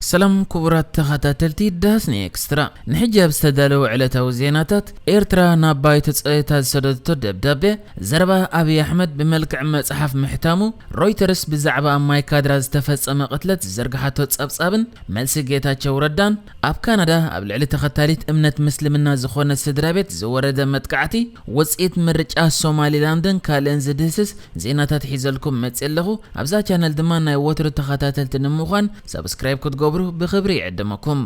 ሰላም ክቡራት ተኸታተልቲ ዳስኒ ኤክስትራ፣ ንሕጂ ኣብ ዝተዳለወ ዕለታዊ ዜናታት፣ ኤርትራ ናብ ባይቶ ጸጥታ ዝሰደደቶ ደብዳቤ፣ ዘረባ ኣብይ ኣሕመድ ብመልክዕ መጽሓፍ ምሕታሙ፣ ሮይተርስ ብዛዕባ ኣብ ማይ ካድራ ዝተፈጸመ ቅትለት ዝዘርግሓቶ ጸብጻብን መልሲ ጌታቸው ረዳን፣ ኣብ ካናዳ ኣብ ልዕሊ ተኸታሊት እምነት ምስልምና ዝኾነ ስድራ ቤት ዝወረደ መጥቃዕቲ፣ ውጽኢት ምርጫ ሶማሊላንድን ካልእን ዝድህስስ ዜናታት ሒዘልኩም መጽእ ኣለኹ። ኣብዛ ቻነል ድማ ናይ ወትሩ ተኸታተልቲ ንምዃን ሳብስክራይብ ክትገብሩ ብኽብሪ ይዕድመኩም።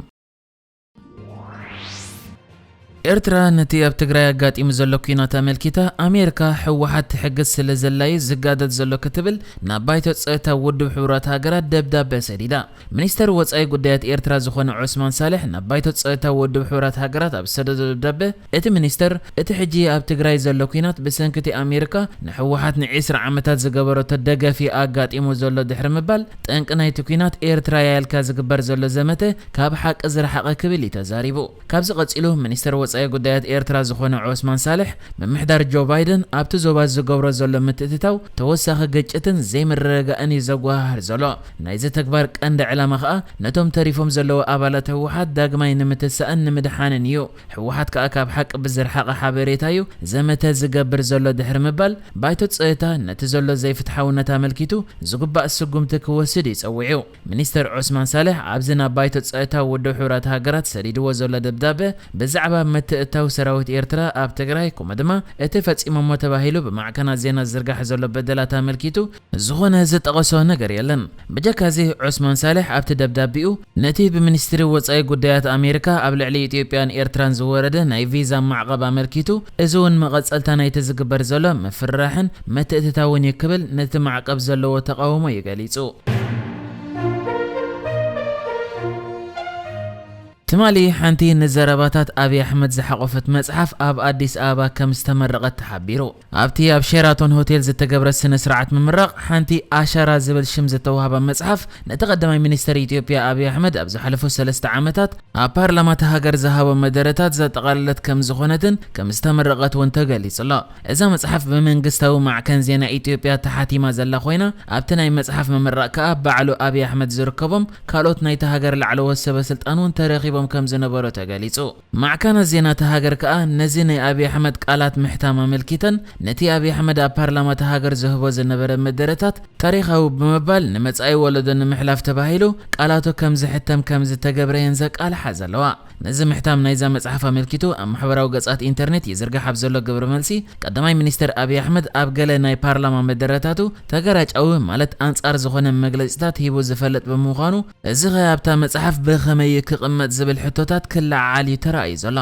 ኤርትራ ነቲ ኣብ ትግራይ ኣጋጢሙ ዘሎ ኲናት ኣመልኪታ፣ ኣሜሪካ ህወሓት ትሕግዝ ስለ ዘላዩ ዝጋደድ ዘሎ ክትብል ናብ ባይቶ ጸጥታ ውድብ ሕቡራት ሃገራት ደብዳበ ሰዲዳ። ሚኒስተር ወጻኢ ጉዳያት ኤርትራ ዝኾነ ዑስማን ሳልሕ ናብ ባይቶ ጸጥታ ውድብ ሕቡራት ሃገራት ኣብ ዝሰደዶ ደብዳበ፣ እቲ ሚኒስተር፣ እቲ ሕጂ ኣብ ትግራይ ዘሎ ኲናት ብሰንኪ እቲ ኣሜሪካ ንህወሓት ንዒስራ ዓመታት ዝገበረቶ ደገፍ እዩ ኣጋጢሙ ዘሎ ድሕሪ ምባል፣ ጠንቂ ናይቲ ኲናት ኤርትራ እያ ኢልካ ዝግበር ዘሎ ዘመተ ካብ ሓቂ ዝረሓቐ ክብል እዩ ተዛሪቡ። ካብዚ ቀጺሉ፣ ሚኒስተር ወጻኢ ጉዳያት ኤርትራ ዝኾነ ዑስማን ሳልሕ፣ ምምሕዳር ጆ ባይደን ኣብቲ ዞባ ዝገብሮ ዘሎ ምትእትታው ተወሳኺ ግጭትን ዘይምርግጋእን እዩ ዘጓሃህር ዘሎ። ናይዚ ተግባር ቀንዲ ዕላማ ከኣ ነቶም ተሪፎም ዘለዉ ኣባላት ህወሓት ዳግማይ ንምትሳእን ንምድሓንን እዩ። ህወሓት ከኣ ካብ ሓቂ ብዝረሓቐ ሓበሬታ እዩ ዘመተ ዝገብር ዘሎ ድሕሪ ምባል፣ ባይቶ ጸጥታ ነቲ ዘሎ ዘይፍትሓውነት ኣመልኪቱ ዝግባእ ስጉምቲ ክወስድ እዩ ጸዊዑ። ሚኒስተር ዑስማን ሳልሕ ኣብዚ ናብ ባይቶ ጸጥታ ውድብ ሕቡራት ሃገራት ሰዲድዎ ዘሎ ደብዳበ፣ ብዛዕባ ምትእትታው ሰራዊት ኤርትራ ኣብ ትግራይ፣ ከምኡ ድማ እቲ ፈጺሞሞ ተባሂሉ ብማዕከናት ዜና ዝዝርጋሕ ዘሎ በደላት ኣመልኪቱ ዝኾነ ዝጠቐሶ ነገር የለን። ብጀካ እዚ፣ ዑስማን ሳልሕ ኣብቲ ደብዳቤኡ፣ ነቲ ብሚኒስትሪ ወጻኢ ጉዳያት ኣሜሪካ ኣብ ልዕሊ ኢትዮጵያን ኤርትራን ዝወረደ ናይ ቪዛ ማዕቐብ ኣመልኪቱ፣ እዚ እውን መቐጸልታ ናይቲ ዝግበር ዘሎ ምፍርራሕን ምትእትታውን እዩ ክብል ነቲ ማዕቀብ ዘለዎ ተቓውሞ እዩ ገሊጹ። ትማሊ ሓንቲ ንዘረባታት ኣብይ ኣሕመድ ዝሓቖፈት መጽሓፍ ኣብ ኣዲስ ኣበባ ከም ዝተመረቐት ተሓቢሩ። ኣብቲ ኣብ ሼራቶን ሆቴል ዝተገብረ ስነ ስርዓት ምምራቕ፣ ሓንቲ ኣሻራ ዝብል ሽም ዝተዋህባ መጽሓፍ፣ ነቲ ቀዳማይ ሚኒስተር ኢትዮጵያ ኣብይ ኣሕመድ ኣብ ዝሓለፉ ሰለስተ ዓመታት ኣብ ፓርላማ እታ ሃገር ዝሃቦ መደረታት ዘጠቓለለት ከም ዝኾነትን ከም ዝተመረቐት እውን ተገሊጹ ኣሎ። እዛ መጽሓፍ ብመንግስታዊ ማዕከን ዜና ኢትዮጵያ ተሓቲማ ዘላ ኮይና፣ ኣብቲ ናይ መጽሓፍ ምምራቕ ከኣ ባዕሉ ኣብይ ኣሕመድ ዝርከቦም ካልኦት ናይታ ሃገር ላዕለዎት ሰበ ስልጣን እውን ተረኺቦም ከም ዝነበሩ ተገሊጹ። ማዕከናት ዜና እታ ሃገር ከኣ ነዚ ናይ ኣብይ ኣሕመድ ቃላት ምሕታም ኣመልኪተን፣ ነቲ ኣብይ ኣሕመድ ኣብ ፓርላማ እታ ሃገር ዝህቦ ዝነበረ መደረታት ታሪኻዊ ብምባል ንመጻኢ ወለዶ ንምሕላፍ ተባሂሉ ቃላቱ ከም ዝሕተም ከም ዝተገብረ እየን ዘቃልሓ ዘለዋ። ነዚ ምሕታም ናይዛ መጽሓፍ ኣመልኪቱ ኣብ ማሕበራዊ ገጻት ኢንተርኔት ይዝርጋሕ ኣብ ዘሎ ግብረ መልሲ፣ ቀዳማይ ሚኒስተር ኣብይ ኣሕመድ ኣብ ገለ ናይ ፓርላማ መደረታቱ ተገራጫዊ ማለት ኣንጻር ዝኾነ መግለጺታት ሂቡ ዝፈልጥ ብምዃኑ፣ እዚ ኸ ኣብታ መጽሓፍ ብኸመይ ክቕመጥ ዝብል ሕቶታት ክለዓዓል እዩ ተራእዩ ዘሎ።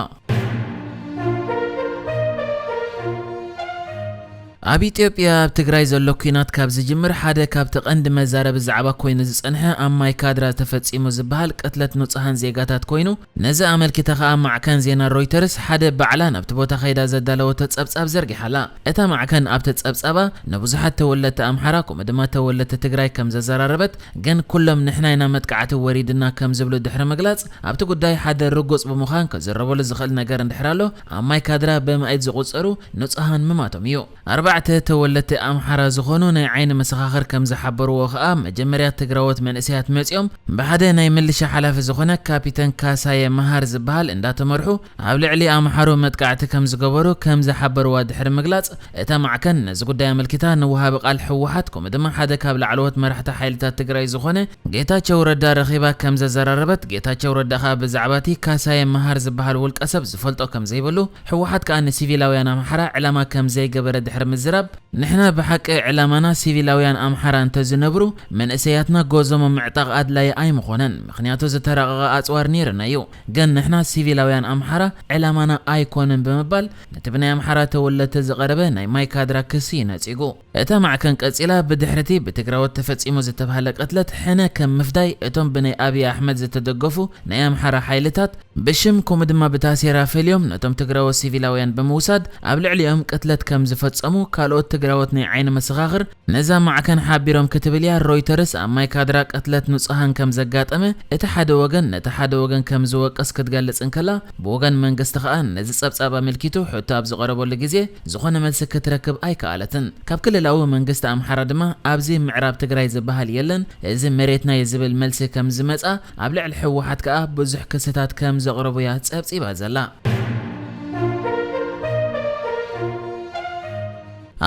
ኣብ ኢትዮጵያ ኣብ ትግራይ ዘሎ ኲናት ካብ ዝጅምር ሓደ ካብቲ ቀንዲ መዛረቢ ዛዕባ ኮይኑ ዝጸንሐ ኣብ ማይ ካድራ ተፈጺሙ ዝበሃል ቅትለት ንጹሃን ዜጋታት ኮይኑ፣ ነዚ ኣመልኪተ ኸኣ ማዕከን ዜና ሮይተርስ ሓደ ባዕላ ናብቲ ቦታ ከይዳ ዘዳለወቶ ጸብጻብ ዘርጊሓ ኣላ። እታ ማዕከን ኣብቲ ጸብጻባ ንብዙሓት ተወለድቲ ኣምሓራ ከምኡ ድማ ተወለድቲ ትግራይ ከም ዘዘራረበት፣ ግን ኩሎም ንሕና ኢና መጥቃዕቲ ወሪድና ከም ዝብሉ ድሕሪ ምግላጽ፣ ኣብቲ ጉዳይ ሓደ ርጉጽ ብምዃን ክዝረበሉ ዝኽእል ነገር እንድሕር ኣሎ፣ ኣብ ማይ ካድራ ብመኣይት ዝቑጸሩ ንጹሃን ምማቶም እዩ። ኣርባዕተ ተወለድቲ ኣምሓራ ዝኾኑ ናይ ዓይኒ መሰኻኽር ከም ዝሓበርዎ ኸኣ፣ መጀመርያ ትግራዎት መንእሰያት መጺኦም ብሓደ ናይ ምልሻ ሓላፊ ዝኾነ ካፒተን ካሳየ መሃር ዝበሃል እንዳተመርሑ ኣብ ልዕሊ ኣምሓሩ መጥቃዕቲ ከም ዝገበሩ ከም ዝሓበርዋ ድሕሪ ምግላጽ፣ እታ ማዕከን ነዚ ጉዳይ ኣመልኪታ ንወሃቢ ቃል ህወሓት ከምኡ ድማ ሓደ ካብ ላዕለዎት መራሕቲ ሓይልታት ትግራይ ዝኾነ ጌታቸው ረዳ ረኺባ ከም ዘዘራረበት፣ ጌታቸው ረዳ ኸኣ ብዛዕባ እቲ ካሳየ መሃር ዝበሃል ውልቀ ሰብ ዝፈልጦ ከም ዘይብሉ፣ ህወሓት ከኣ ንሲቪላውያን ኣምሓራ ዕላማ ከም ዘይገበረ ድሕሪ ምዝራብ፣ ንሕና ብሓቂ ዕላማና ሲቪላውያን ኣምሓራ እንተዝነብሩ፣ መንእሰያትና ጎዞም ምዕጣቕ ኣድላዪ ኣይምኾነን፣ ምኽንያቱ ዝተራቐቐ ኣጽዋር ነይርና እዩ። ግን ንሕና ሲቪላውያን ኣምሓራ ዕላማና ኣይኮነን ብምባል፣ ነቲ ብናይ ኣምሓራ ተወለድቲ ዝቐረበ ናይ ማይ ካድራ ክሲ ነጺጉ። እታ ማዕከን ቀጺላ፣ ብድሕሪቲ ብትግራዎት ተፈጺሙ ዝተባህለ ቅትለት ሕነ ከም ምፍዳይ፣ እቶም ብናይ ኣብይ ኣሕመድ ዝተደገፉ ናይ ኣምሓራ ሓይልታት ብሽም ከምኡ ድማ ብታሴራ ፈልዮም ነቶም ትግራዎት ሲቪላውያን ብምውሳድ ኣብ ልዕሊኦም ቅትለት ከም ዝፈጸሙ ካልኦት ትግራዎት ናይ ዓይኒ መሰኻኽር ነዛ ማዕከን ሓቢሮም ክትብል እያ ሮይተርስ ኣብ ማይካድራ ቅትለት ንጹሃን ከም ዘጋጠመ፣ እቲ ሓደ ወገን ነቲ ሓደ ወገን ከም ዝወቅስ ክትገልጽ እንከላ፣ ብወገን መንግስቲ ከኣ ነዚ ጸብጻብ ኣመልኪቱ ሕቶ ኣብ ዝቐረበሉ ግዜ ዝኾነ መልሲ ክትረክብ ኣይከኣለትን። ካብ ክልላዊ መንግስቲ ኣምሓራ ድማ ኣብዚ ምዕራብ ትግራይ ዝበሃል የለን፣ እዚ መሬትና እዩ ዝብል መልሲ ከም ዝመጻ፣ ኣብ ልዕሊ ህወሓት ከኣ ብዙሕ ክስታት ከም ዘቕረቡ እያ ጸብጺባ ዘላ።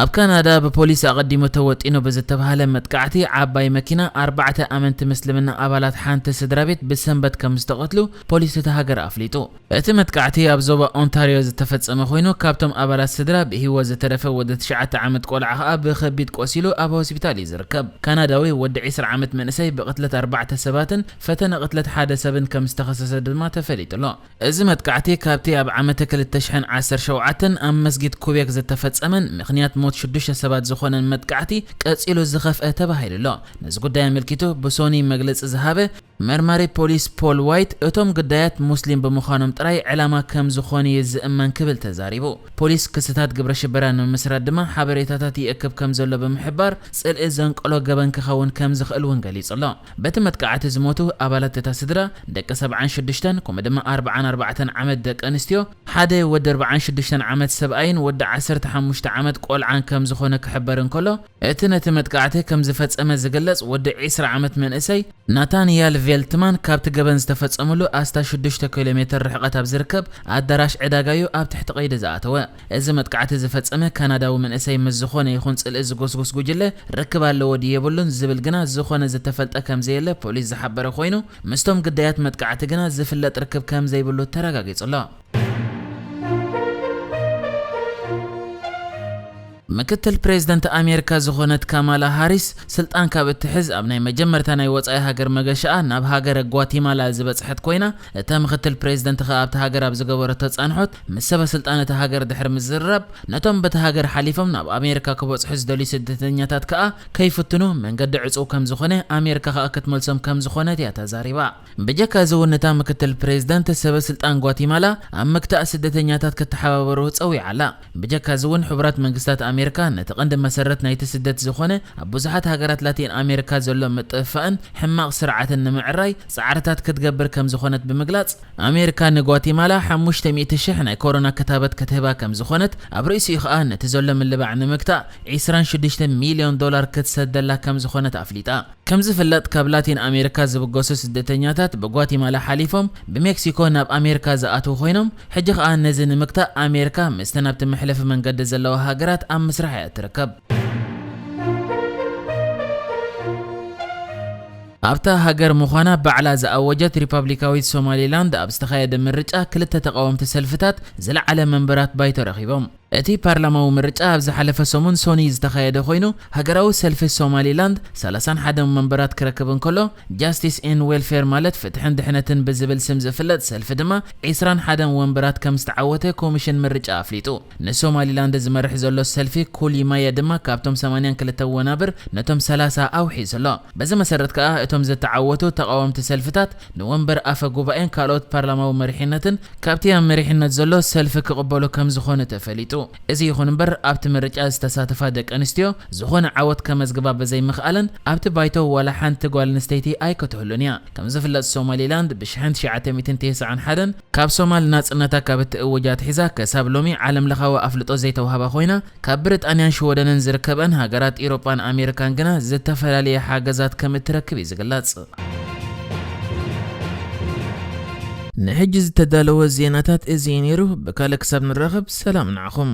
ኣብ ካናዳ ብፖሊስ ኣቐዲሙ ተወጢኑ ብዝተባህለ መጥቃዕቲ ዓባይ መኪና ኣርባዕተ ኣመንቲ ምስልምና ኣባላት ሓንቲ ስድራ ቤት ብሰንበት ከም ዝተቐትሉ ፖሊስ እታ ሃገር ኣፍሊጡ። እቲ መጥቃዕቲ ኣብ ዞባ ኦንታርዮ ዝተፈጸመ ኮይኑ፣ ካብቶም ኣባላት ስድራ ብህይወት ዝተረፈ ወዲ ትሽዓተ ዓመት ቆልዓ ከኣ ብኸቢድ ቆሲሉ ኣብ ሆስፒታል እዩ ዝርከብ። ካናዳዊ ወዲ ዕስራ ዓመት መንእሰይ ብቕትለት ኣርባዕተ ሰባትን ፈተነ ቅትለት ሓደ ሰብን ከም ዝተኸሰሰ ድማ ተፈሊጡ ኣሎ። እዚ መጥቃዕቲ ካብቲ ኣብ ዓመተ ክልተ ሽሕን ዓሰርተ ሸውዓተን ኣብ መስጊድ ኩቤክ ዝተፈጸመን ምኽንያት ሞት ሽዱሽተ ሰባት ዝኾነን መጥቃዕቲ ቀጺሉ ዝኸፍአ ተባሂሉ ኣሎ። ነዚ ጉዳይ ኣመልኪቱ ብሶኒ መግለጺ ዝሃበ መርማሪ ፖሊስ ፖል ዋይት፣ እቶም ግዳያት ሙስሊም ብምዃኖም ጥራይ ዕላማ ከም ዝኾኑ እዩ ዝእመን ክብል ተዛሪቡ። ፖሊስ ክስታት ግብረ ሽበራ ንምምስራት ድማ ሓበሬታታት ይእክብ ከም ዘሎ ብምሕባር፣ ጽልኢ ዘንቀሎ ገበን ክኸውን ከም ዝኽእል እውን ገሊጹ ኣሎ። በቲ መጥቃዕቲ ዝሞቱ ኣባላት እታ ስድራ፣ ደቂ ሰብዓን ሽዱሽተን ከምኡ ድማ ኣርብዓን ኣርባዕተን ዓመት ደቂ ኣንስትዮ፣ ሓደ ወዲ ኣርብዓን ሽዱሽተን ዓመት ሰብኣይን ወዲ ዓሰርተ ሓሙሽተ ዓመት ቆልዓን ከም ዝኾነ ክሕበር እንከሎ፣ እቲ ነቲ መጥቃዕቲ ከም ዝፈጸመ ዝግለጽ ወዲ ዕስራ ዓመት መንእሰይ ናታንያል ቬልትማን ካብቲ ገበን ዝተፈጸመሉ ኣስታት ሽዱሽተ ኪሎ ሜተር ርሕቀት ኣብ ዝርከብ ኣዳራሽ ዕዳጋ እዩ ኣብ ትሕቲ ቀይዲ ዝኣተወ። እዚ መጥቃዕቲ ዝፈጸመ ካናዳዊ መንእሰይ ምስ ዝኾነ ይኹን ጽልኢ ዝጎስጉስ ጉጅለ ርክብ ኣለዎ ድዩ የብሉን ዝብል ግና ዝኾነ ዝተፈልጠ ከም ዘየለ ፖሊስ ዝሓበረ ኮይኑ፣ ምስቶም ግዳያት መጥቃዕቲ ግና ዝፍለጥ ርክብ ከም ዘይብሉ ተረጋጊጹ ኣሎ። ምክትል ፕሬዝደንት ኣሜሪካ ዝኾነት ካማላ ሃሪስ ስልጣን ካብ እትሕዝ ኣብ ናይ መጀመርታ ናይ ወጻኢ ሃገር መገሻኣ ናብ ሃገረ ጓቲማላ ዝበጽሐት ኮይና፣ እታ ምክትል ፕሬዝደንት ከኣ ኣብታ ሃገር ኣብ ዝገበረቶ ጻንሖት ምስ ሰበ ስልጣን እታ ሃገር ድሕሪ ምዝርራብ፣ ነቶም በቲ ሃገር ሓሊፎም ናብ ኣሜሪካ ክበጽሑ ዝደልዩ ስደተኛታት ከኣ ከይፍትኑ መንገዲ ዕጹው ከም ዝኾነ ኣሜሪካ ከኣ ክትመልሶም ከም ዝኾነት እያ ተዛሪባ። ብጀካ እዚ እውን እታ ምክትል ፕሬዝደንት ሰበ ስልጣን ጓቲማላ ኣብ ምግታእ ስደተኛታት ክተሓባበሩ ጸዊዓ ኣላ። ብጀካ እዚ እውን ሕቡራት መንግስታት ኣሜሪካ ነቲ ቀንዲ መሰረት ናይቲ ስደት ዝኾነ ኣብ ብዙሓት ሃገራት ላቲን ኣሜሪካ ዘሎ ምጥፍፋእን ሕማቕ ስርዓትን ንምዕራይ ጻዕርታት ክትገብር ከም ዝኾነት ብምግላጽ፣ ኣሜሪካ ንጓቲማላ ሓሙሽተ ሚእቲ ሽሕ ናይ ኮሮና ክታበት ክትህባ ከም ዝኾነት፣ ኣብ ርእሲኡ ከኣ ነቲ ዘሎ ምልባዕ ንምግታእ ዕስራን ሽዱሽተ ሚልዮን ዶላር ክትሰደላ ከም ዝኾነት ኣፍሊጣ። ከም ዝፍለጥ፣ ካብ ላቲን ኣሜሪካ ዝብገሱ ስደተኛታት ብጓቲማላ ሓሊፎም ብሜክሲኮ ናብ ኣሜሪካ ዝኣትዉ ኮይኖም፣ ሕጂ ከኣ ነዚ ንምግታእ ኣሜሪካ ምስቲ ናብቲ መሕለፊ መንገዲ ዘለዋ ሃገራት ኣብ ምስራሕ እያ ትርከብ። ኣብታ ሃገር ምዃና ባዕላ ዝኣወጀት ሪፓብሊካዊት ሶማሊላንድ ኣብ ዝተኻየደ ምርጫ ክልተ ተቓወምቲ ሰልፍታት ዝለዓለ መንበራት ባይቶ ረኺቦም። እቲ ፓርላማዊ ምርጫ ኣብ ዝሓለፈ ሰሙን ሶኒ ዝተኻየደ ኮይኑ፣ ሃገራዊ ሰልፊ ሶማሊላንድ ሰላሳን ሓደን መንበራት ክረክብ እንከሎ፣ ጃስቲስ ኤን ዌልፌር ማለት ፍትሕን ድሕነትን ብዝብል ስም ዝፍለጥ ሰልፊ ድማ ዕስራን ሓደን ወንበራት ከም ዝተዓወተ ኮሚሽን ምርጫ ኣፍሊጡ። ንሶማሊላንድ ዝመርሕ ዘሎ ሰልፊ ኩሊማየ ድማ ካብቶም ሰማንያን ክልተ ወናብር ነቶም ሰላሳ ኣውሒሱ ኣሎ። በዚ መሰረት ከኣ እቶም ዝተዓወቱ ተቓወምቲ ሰልፍታት ንወንበር ኣፈ ጉባኤን ካልኦት ፓርላማዊ መሪሕነትን ካብቲ ኣብ መሪሕነት ዘሎ ሰልፊ ክቕበሉ ከም ዝኾኑ ተፈሊጡ። እዚ ይኹን እምበር ኣብቲ ምርጫ ዝተሳተፋ ደቂ ኣንስትዮ ዝኾነ ዓወት ከመዝግባ ብዘይምኽኣለን ኣብቲ ባይቶ ዋላ ሓንቲ ጓል ኣንስተይቲ ኣይክትህሉን እያ። ከም ዝፍለጥ ሶማሊላንድ ብሽሕን ትሽዓተ ሚእትን ተስዓን ሓደን ካብ ሶማል ናጽነታ ካብ እትእውጅ ኣትሒዛ ክሳብ ሎሚ ዓለም ለኻዊ ኣፍልጦ ዘይተዋህባ ኮይና፣ ካብ ብሪጣንያን ሽወደንን ዝርከበን ሃገራት ኤውሮጳን ኣሜሪካን ግና ዝተፈላለየ ሓገዛት ከም እትረክብ እዩ ዝግለጽ። ንሕጂ ዝተዳለወ ዜናታት እዚ እዩ ነይሩ። ብካልእ ክሳብ ንራኸብ ሰላም ንዓኹም።